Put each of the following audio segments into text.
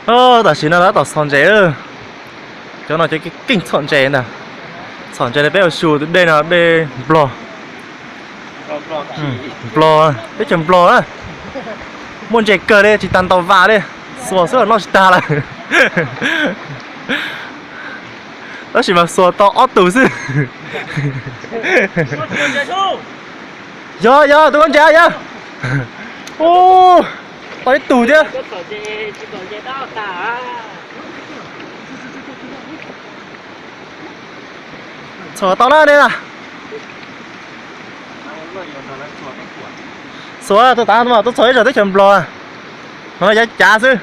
Tam sim no lawv tom txhom ntses. Cov no cov keej txhom ntses ntag. Txhom ntses no peb ua su tus dej no dej Nplog. Nplog, teb chaws Nplog na. Muaj ntses kawg li, tsis tas ntau vam li. Xuas xwb los noj tsis tag lawm. Tab sis mas xuas tau ob tug xwb. Yog, yog, tus koj ntse yog. Tau ib tug thiab. Txhom tau na nej na. Xuas tus tav mas tuaj txhom ib zos teb chaws Nplog. No yav cav xwb.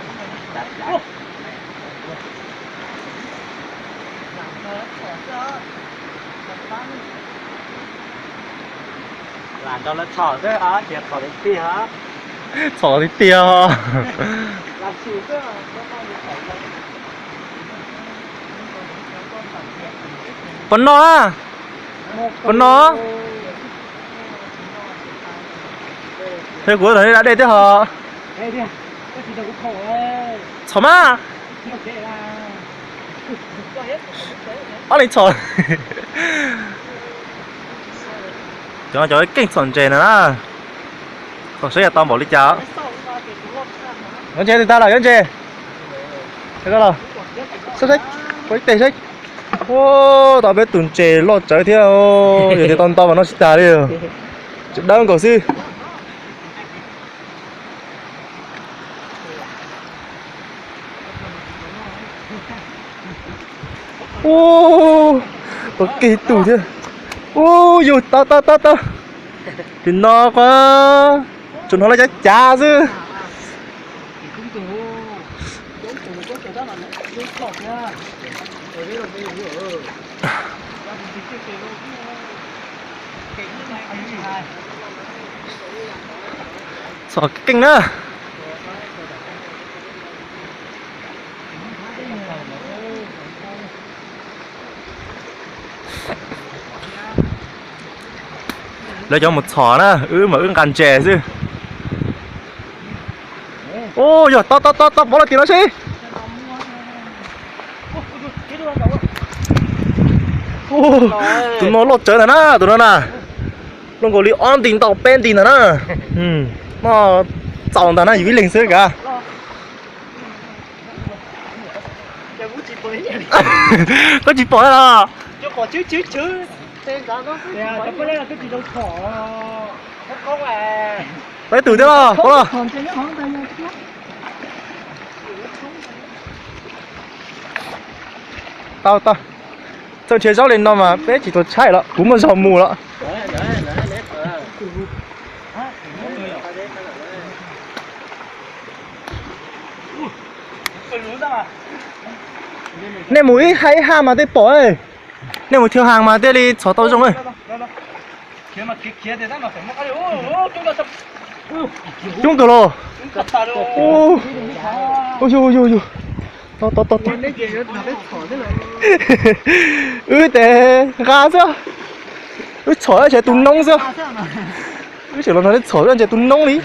Txhom tiag tiag. Puas no na? Puas no? Thiab kuv tau da dej thiab ho. Txhom mas. Ob leeg txhom. Cov no cov keej txhom ntses na. Txhom saib yog tau npaum li cas. Yuav ntses twg tag lawm, yuav ntses. Saib, ua ib teg saib. Tau peb tus ntses loj tsawv thiab, yog tias tau ntau mas noj tsis tas li. Tsis dawb nkaus xwb. Ub, tau kiag tus thiab. Ub, yus tau tau tau tau. Tim no qhov tsuas hnov lawv cav cav xwb. Txhom keej na. Lawv cov mus txhom na, wb mas wb nqa ntses xwb. Ub, yog tau tau tau tau pov lawm tim no seb. Tus no loj tsawv ntag na, tus no na. Loj nkaus li ob nti ntau peb nti ntag na. Noj txaus ntag na, yus ib leeg xwb kav. Koj tsis pom los? Tau ib tug thiab los, pov los. Tau tau. Txawj nrhiav zaub li no mas peb tsis tau tshaib los kuv muaj zog mus los. Nej mus ib haj ib haj mas tej pom. Nej mus thiaj haas mas thiaj li txhom tau zoo. Coob kawg los. Yug yug yug. Wb tes nqa xwb. Wb txhom ces tus noob xwb. Wb tseem los nrog nej txhom ces tus noob li.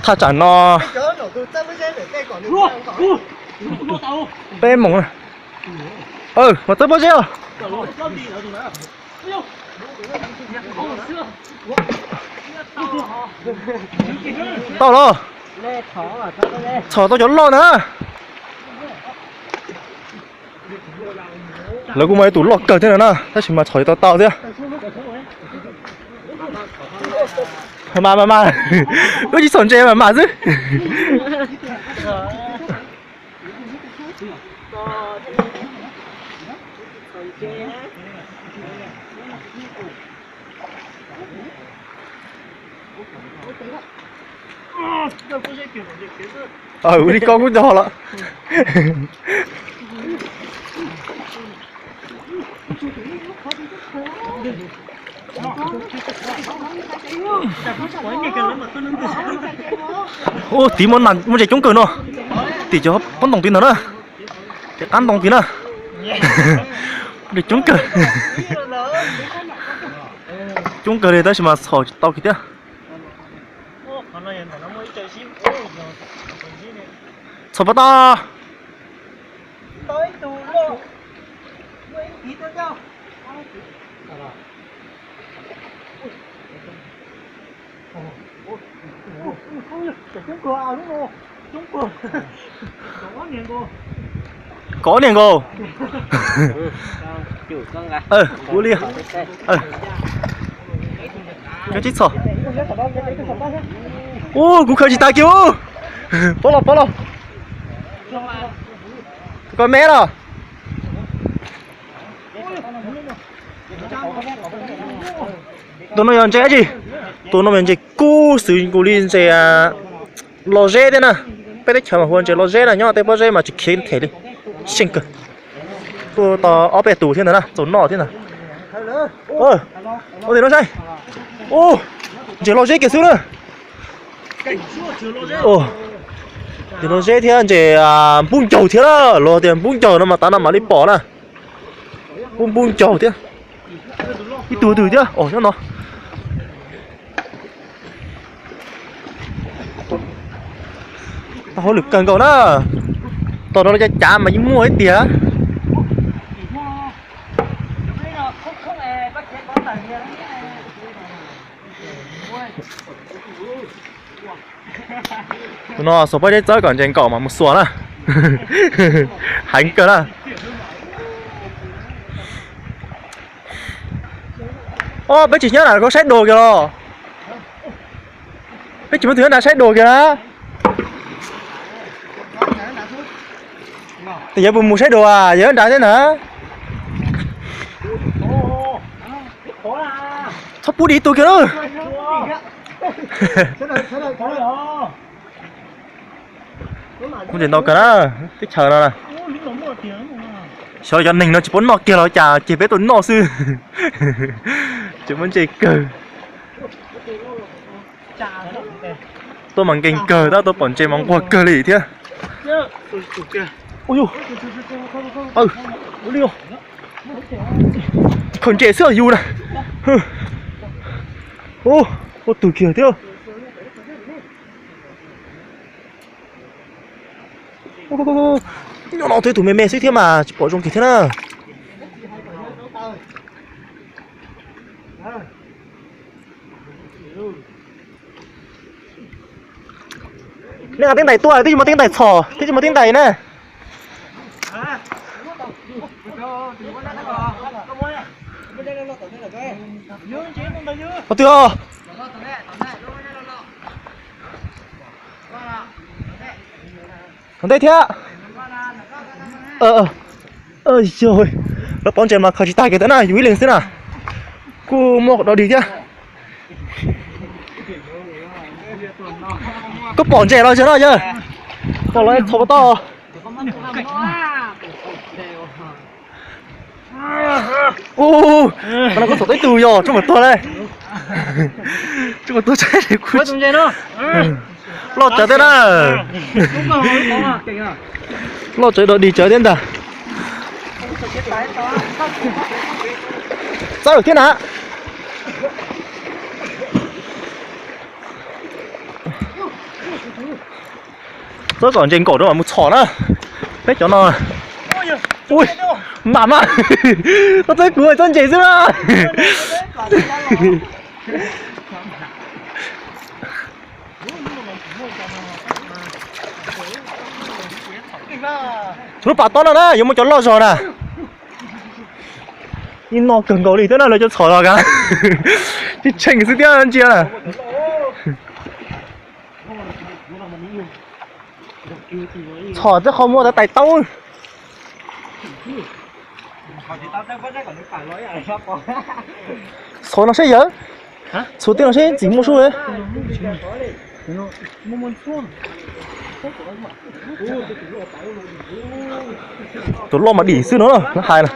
Thaj tsam no peb moos na. Mas txawb pob zeb os. Tau los. Txhom tau cov loj na. Lawv kuj muaj ib tus loj kawg thiab no na, tab sis mas txhom tsis tau tau thiab. Mas mas mas, wb tsis txhom ntses mas mas xwb. Ua li koj kuj nco lawm. Ub, tiv muaj ntses coob kawg no. Tim cov pob ntoo tid ntag na. Tim qab ntoo tid na. Ntses coob kawg. Coob kawg li tab sis mas txhom tsis tau kiag thiab. Txhom pas tau. Kaum niag nkaus. Ua li. Koj tsis txhom. Ua kuv khaws tsis tas kiag. Pov los pov los. Koj me los. Tus no yog ntses dab tsi? Tus no yog ntses kub xwb nkaus li ntses los zeb thiab na. Peb teb chaws mas hu ua ntses los zeb na, nyob tej pob zeb mas tsis khiav them li. Seej kawg. Kuj tau ob peb tus thiab ntag na, txaus noj thiab ntag. Ua tim no saib. Ntses los zeb kiag xwb na. Ntses los zeb thiab ntses npub ncaug thiab na, luag tias npub ncaug no mas tav no mam li pom na. Npub npub ncaug thiab. Ib tug twg thiab os nyob no. Tau hauj lwm kawg nkaus na. Tom no lawv cav cav mas yeej muaj ib tiag. Tus no xuas pob zeb txawb kom ntses nkaum mas mus xuas na. Heev kawg na. Os, peb tsis nyob nram ko saib dua kiag los? Peb tsis muaj tus nyob nrad saib dua kiag na. Tes yawg puas mus saib dua, yawg nrad thiab na. Txhob pub dim tus kiag na. Kuv ntses ntau kawg na, teb chaws no na. Xyov cov neeg no tsis paub noj kiag los cas, ces peb tuaj noj xwb. Tsis muaj ntses kawg. Tuaj mas nkees kawg, tab tuaj pom ntses mas nquag kawg li thiab. Khaws ntses xwb yus na. Ua tug kiag thiab. Nyob no twb tus me me xwb thiab mas tsis pom zoo kiag thiab na. Nej nqa teeb ntais tuaj, twb tsis muaj teeb ntais txhom, twb tsis muaj teeb ntais na. Qhov twg os? Tom ntej thiab. Yog, lawv pov ntses mas khaws tsis tag kiag thiab na, yus ib leeg xwb na. Kuj muaj do dig thiab. Koj pom ntses los yog no yawg? Pom los txhom pas tau. Ua, qhov no kuv txhom tau ib tug yog tsob mam tuag lawm. Tsob mam tuag tsaib kuv. Loj tsawv thiab na. Loj tsawv do dig tsawv thiab ntag. Txawj thiab na. Txawj kom ntses nkaum rau mam mus txhom na. Peb cov no. Ui, mam mas. Koj txawj kuv txawj ntses xwb na. Tshuav lub pas tob no na, yuav muaj cov loj zog na. Ib no kawg nkaus li thiab na, lawv cov txhom los kav. Tsis tsheej xwb thiab ntsia na. Txhom tej qhov muag tais taub. Txhom no saib yawg. Txhom tej no saib txim muaj sub. Tus loj mas dim xwb no, no hais na.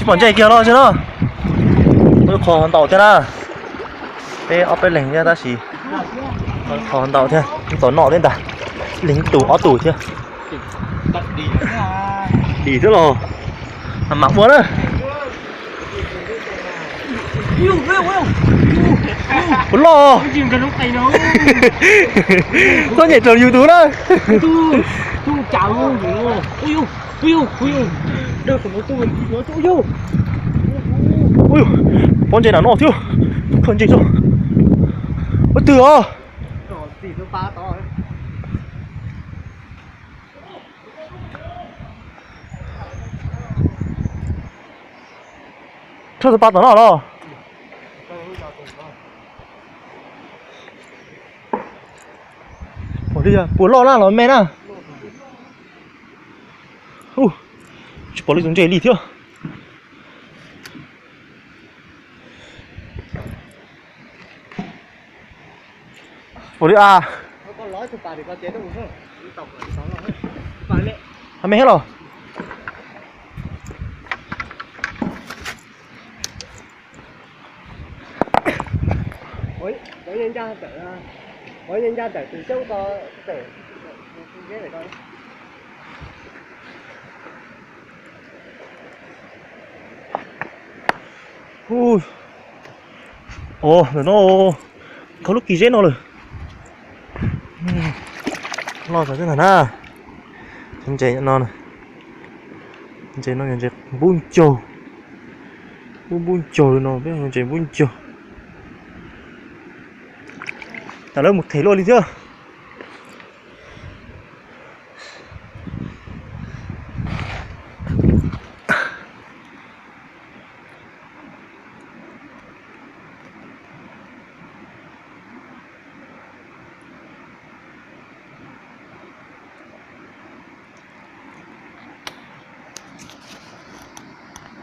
Pom ntsej kiag los xwb no. Qhov ntaus thiab na. Peb ob peb leeg thiab tab sis qhov ntaus thiab, tom no thiab ntag. Leeg tus ob tug thiab. Dim thiab los. Mam ua na. Puas loj? Txhob nyem raws YouTube na. Pob ntseg nram no thiab. Khaws ntseg tso. Ua twg os? Rho tus pa tom no los. Puas loj na los me na. Tsis pom li tus ntseg li thiab. Ua li a. Me thiab los. Ua, ntawm no khau lub kis zeb no lawm. Loj tas thiab ntag na. Ntses no, ntses no yog ntses npub ncaug. Npub npub ncaug li no peb ntses npub ncaug. Cas lawv mus them luaj li thiab.